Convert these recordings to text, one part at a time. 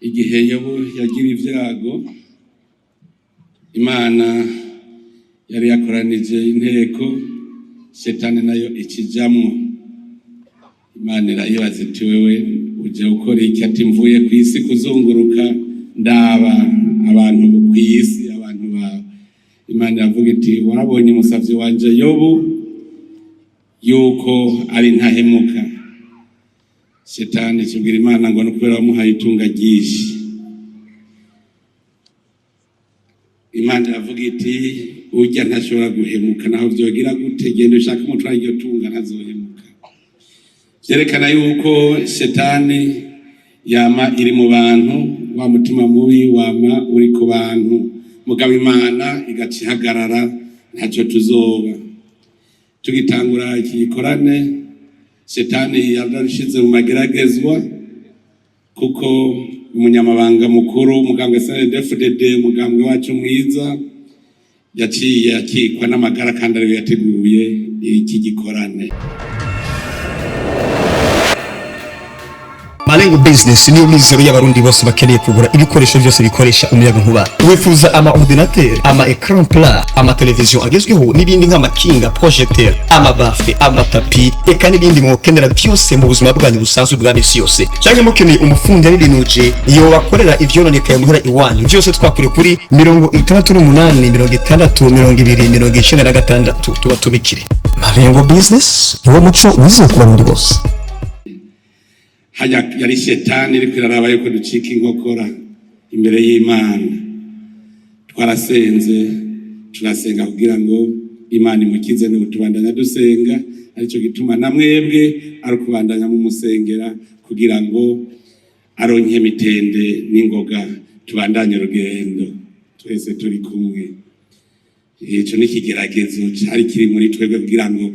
Igihe Yobu yagira ibyago, Imana yari yakoranije inteko, Shetani nayo ikijamwo. Imana irayibaza iti: "Wewe uje gukora iki?" Ati: "Mvuye ku isi kuzunguruka, ndaba abantu ku isi, abantu bawe." Imana iravuga iti: "Warabonye umusavyi wanje Yobu yuko ari ntahemuka?" Shetani ikibwira Imana ngo ni ukubera wamuhaye itunga ryinshi. Imana iravuga iti: "Urya ntashobora guhemuka naho vyogira gute. Genda ushake umutwara iryo tunga, ntazohemuka." Vyerekana yuko Shetani yama iri mu bantu, wa mutima mubi wama uri ku bantu, mugabo Imana igaca ihagarara, ntacyo tuzoba. Tugitangura iki gikorane, Shetani yarashize mu mageragezwa, kuko umunyamabanga mukuru umugambwe CNDD-FDD, umugambwe wacu mwiza, yaciye akikwa n'amagara kandi ariwe yateguye iki gikorane. Malengo Business niyo mizero y'Abarundi bose bakeneye kugura ibikoresho byose bikoresha umuyaga nkuba. Wifuza ama ordinateur, ama écran plat, ama television agezweho n'ibindi nk'amakinga, projecteur, ama baffle, amatapi, eka n'ibindi mwokenera byose mu buzima bwanyu busanzwe bwa misi yose. Cyangwa mukeneye umufundi y'ibinuje iyo bakorera ivyononekaye muhira iwanyu, byose twakure kuri 68 60 20 96, tuba tubikire. Malengo Business niwo muco wizewe ku Barundi bose. Hajya yari Shetani iriko iraraba yuko ducika inkokora imbere y'Imana. Twarasenze, turasenga kugira ngo Imana imukize. N'ubu tubandanya dusenga, aricyo gituma na mwebwe ari ukubandanya mumusengera kugira ngo aronke mitende n'ingoga, tubandanye urugendo twese turi kumwe. Ico ni ikigeragezo cari kiri muri twebwe kugira ngo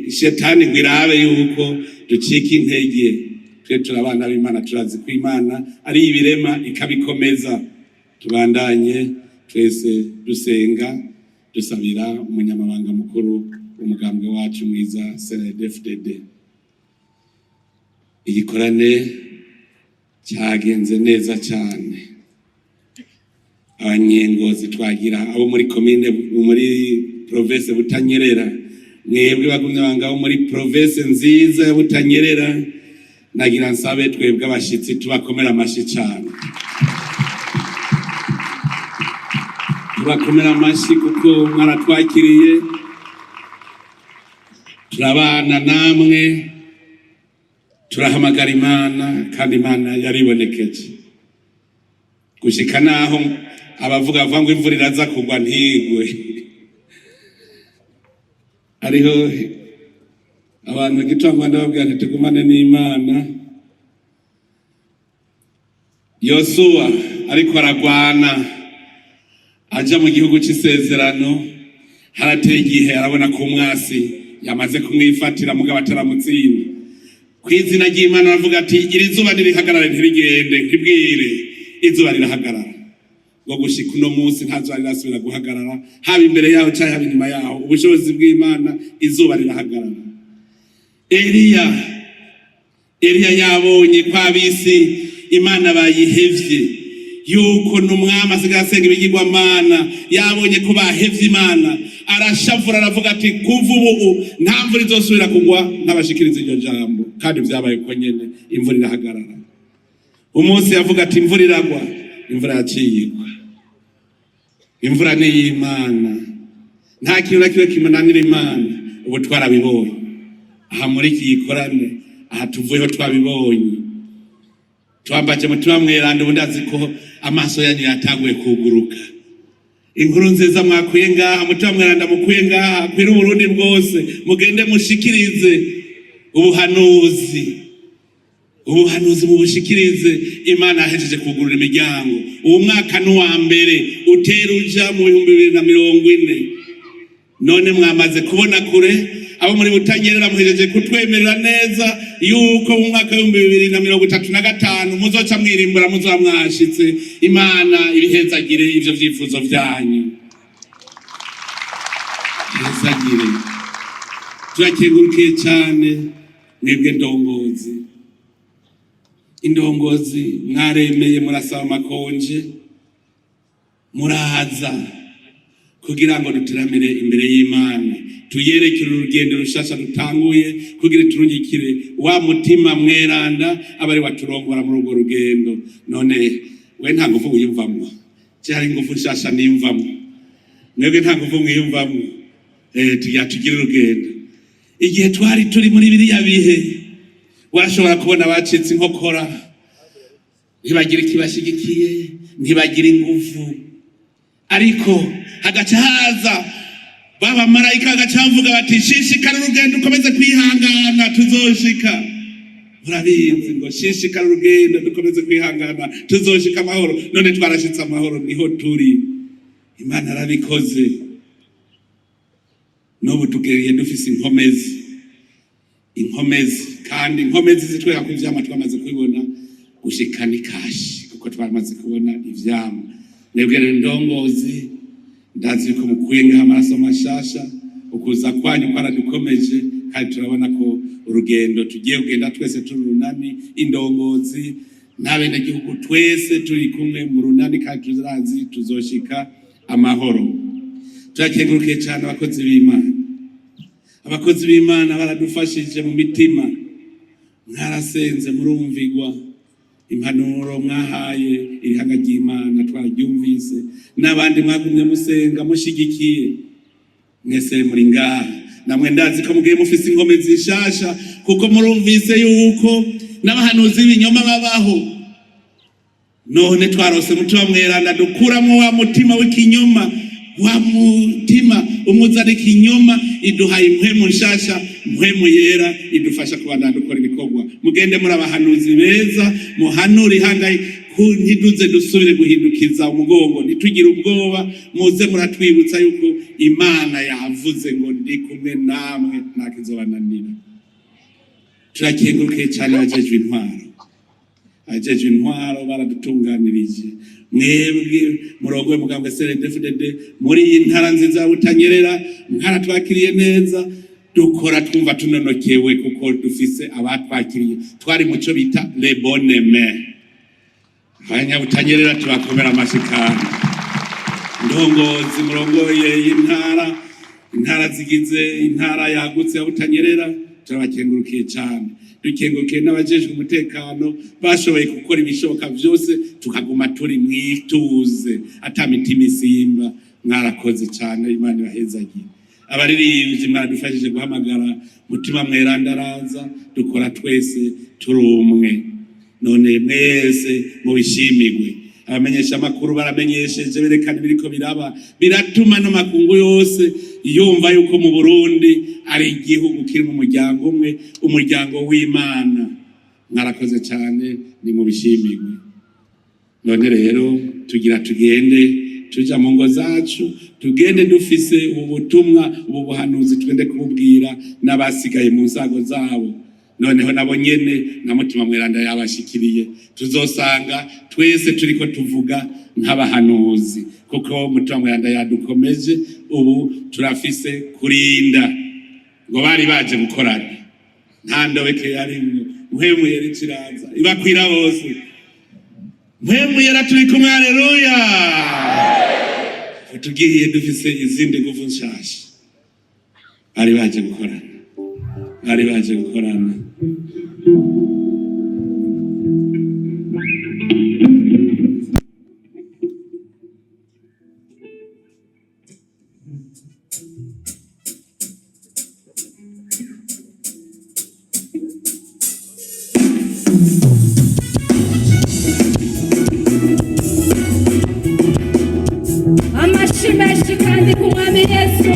Shetani ngo irabe yuko ducika intege. Twe turi abana b'Imana, turazi ko Imana ari ibirema ikabikomeza. Tubandanye twese dusenga, dusabira umunyamabanga mukuru w'umugambwe wacu mwiza CNDD-FDD. Igikorane cyagenze neza cyane. Abanyengozi twagira abo muri komine, muri province Butanyerera, mwebwe bagumye banga bo muri province nziza ya Butanyerera, nagira nsabe twebwe abashitsi tubakomera amashi cyane, tubakomera amashi kuko mwaratwakiriye, turabana namwe, turahamagara Imana kandi Imana yaribonekeje, gushika naho abavuga bavuga ngo imvura iraza kugwa ntigwe. Hariho abantu gitangwa, ndababwira nti tugumane n'Imana. Yosuwa ariko aragwana aja mu gihugu c'isezerano, harateye igihe arabona ko umwasi yamaze kumwifatira, mugabo ataramutsinda. Ku izina ry'Imana aravuga ati: "Iri zuba nirihagarare, ntirigende, ntibwire." Izuba rirahagarara, ngo gushika uno munsi nta zuba rirasubira guhagarara, haba imbere yaho canke haba inyuma yaho. Ubushobozi bw'Imana, izuba rirahagarara. Eliya yabonye ko abisi Imana bayihevye, yuko n'umwami asigaye asenga ibigirwamana, yabonye ko bahevye Imana, arashavura, aravuga ati: "Kuva ubu nta mvura izosubira kugwa ntabashikiriza iryo jambo." Kandi vyabaye uko nyene, imvura irahagarara. Umunsi yavuga ati imvura iragwa, imvura yaciye igwa. Imvura ni iy'Imana, nta kintu na kimwe kimunanira Imana. Ubu twarabibonye aha muri iki gikorane, aha tuvuyeho twabibonye, twambaje Mutima Mweranda. Ubu ndazi ko amaso yanyu yatanguye kuguruka. Inkuru nziza mwakuye ngaha, Mutima Mweranda mukuye ngaha, kwira Uburundi bwose. Mugende mushikirize ubuhanuzi, ubuhanuzi mubushikirize. Imana yahejeje kugurura imiryango. Uwo mwaka ni uwa mbere utera uja mu 2040. None mwamaze kubona kure. Abo muri Butanyerera muhejeje kutwemerera neza yuko mu mwaka w'2035 muzoca mwirimbura, muzoba mwashitse. Imana ibihezagire ivyo vyifuzo vyanyu, hezagire. Turakengurukiye cyane mwebwe ndongozi. Indongozi mwaremeye murasaba amakonje, muraza kugira ngo duteramire imbere y'Imana, tuyerekere urugendo rushasha dutanguye, kugira turungikire wa mutima mweranda aba ari waturongora muri urwo rugendo. None we nta nguvu wiyumvamwo? Je hari inguvu nshasha niyumvamwo, mwebwe nta nguvu mwiyumvamwo? Tugira tugire urugendo. Igihe twari turi muri biriya bihe, warashobora kubona abacitse inkokora, ntibagira ikibashigikiye, ntibagira inguvu, ariko hagaca haza babamarayika, bagaca bavuga bati: "Shishikara urugendo, ukomeze kwihangana, tuzoshika." Murabizi ngo: "Shishikara urugendo, dukomeze kwihangana, tuzoshika amahoro." None twarashitse amahoro, niho turi. Imana arabikoze. N'ubu tugeriye dufise inkomezi, inkomezi kandi inkomezi zitwereka ko ivyamwa twamaze kubibona. Gushika ni kashi, kuko twamaze kubona ivyamwa. Mwebwe rero ndongozi, ndazi yuko mukuye ngaha amaraso mashasha. Ukuza kwanyu kwaradukomeje, kandi turabona ko urugendo tugiye kugenda twese turi urunani, indongozi n'abenegihugu, twese turi kumwe mu runani, kandi turazi tuzoshika amahoro. Turakengurukiye cyane abakozi b'Imana. Abakozi b'Imana baradufashije mu mitima. Mwarasenze murumvigwa. Impanuro mwahaye irihanga ry'Imana twararyumvise, n'abandi mwagumye musenga mushigikiye. Mwese muri ngaha, namwe ndazi ko mugiye mufise inkomezi nshasha, kuko murumvise yuko n'abahanuzi b'ibinyoma babaho. None twarose mutima mweranda, dukuramo wa mutima w'ikinyoma, wa mutima umuzana ikinyoma. Iduhaye impwemu nshasha, impwemu yera idufasha kubandanya dukora ibikorwa. Mugende muri abahanuzi beza, muhanure ihanga, ntiduze dusubire guhindukiza umugongo, ntitugire ubwoba. Muze muratwibutsa yuko Imana yavuze ngo: "Ndi kumwe namwe, ntakizobananira." Turakengurukiye cyane abajejwe intwaro. Abajejwe intwaro baradutunganirije. Mwebwe murongoye mugambwe CNDD-FDD muri iyi ntara nziza ya Butanyerera, mwaratwakiriye neza, dukora twumva tunonokewe kuko dufise abatwakiriye. Twari mu cyo bita les bonnes mains. Abanyabutanyerera tubakomera amashyi. Kandi ndongozi murongoye intara, intara zigize intara yagutse ya Butanyerera, turabakengurukiye cyane. Dukengurukiye n'abajejwe umutekano bashoboye gukora ibishoboka byose tukaguma turi mwituze, ata mitima isimba. Mwarakoze cyane, Imana ibahezagiye. Abaririmbyi mwaradufashije guhamagara mutima mweranda araza, dukora twese turi umwe. None mwese mubishimirwe. Abamenyesha amakuru baramenyesheje, berekana ibiriko biraba, biratuma n'amakungu yose yumva yuko mu Burundi ari igihugu kirimo umuryango umwe, umuryango w'Imana. Mwarakoze cyane, ni mubishimirwe. None rero tugira tugende, tuja mu ngo zacu, tugende dufise ubu butumwa, ubu buhanuzi, tugende kububwira n'abasigaye mu nsago zabo. Noneho nabo nyene na mutima mweranda yabashikiriye, tuzosanga twese turiko tuvuga nk'abahanuzi, kuko mutima mweranda yadukomeje. Ubu turafise kurinda ngo bari baje gukorana, nta ndobeke yarimwo. Mpwemu yera ikiraza ibakwira bose. Mpwemu yera turi kumwe, haleluya! Tugiye dufise izindi nguvu nshasha. Bari baje gukorana, bari baje gukorana. Amashi menshi kandi ku Mwami Yesu.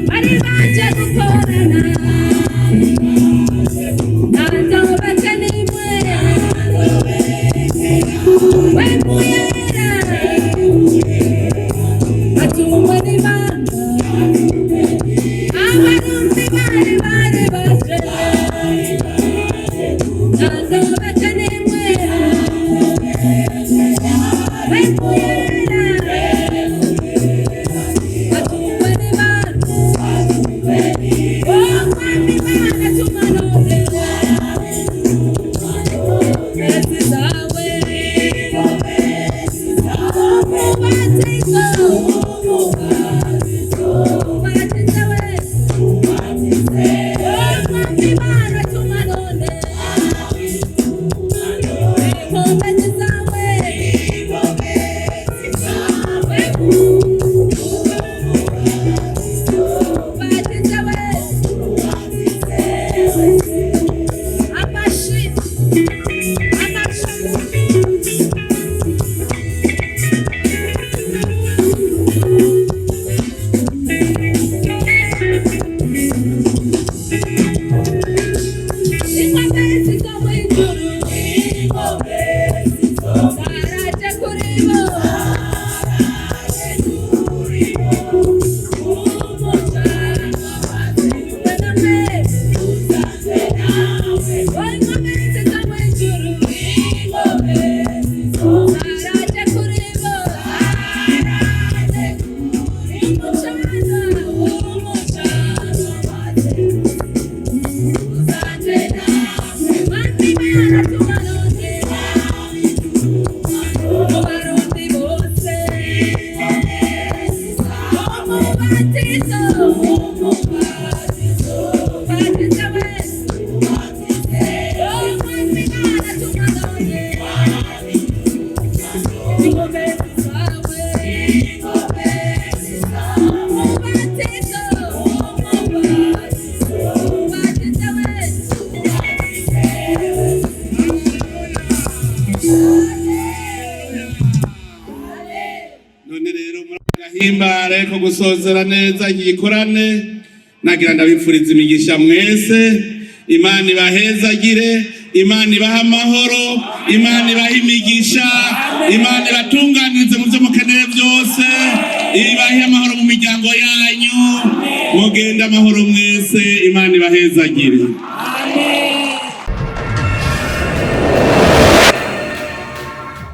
Bari baje gukorana, nta ndobeke n'imwe. Mpwemu yera atumwe n'Imana. Abarundi bari baje, nta ndobeke n'imwe. Inkomezi zo mu ijuru, zaraje kuri bo. Inkomezi zo mu ijuru, zaraje kuri bo. Umucana, umucana, None rero muri agahimbare ko gusozera neza iki gikorane, nagira ndabipfuriza imigisha mwese. Imana ibahezagire, Imana ibahe amahoro, Imana ibahe imigisha, Imana ibatunganirize mu byo mukeneye byose, ibahe amahoro mu miryango yanyu. Mugende amahoro mwese, Imana ibahezagire. Amen.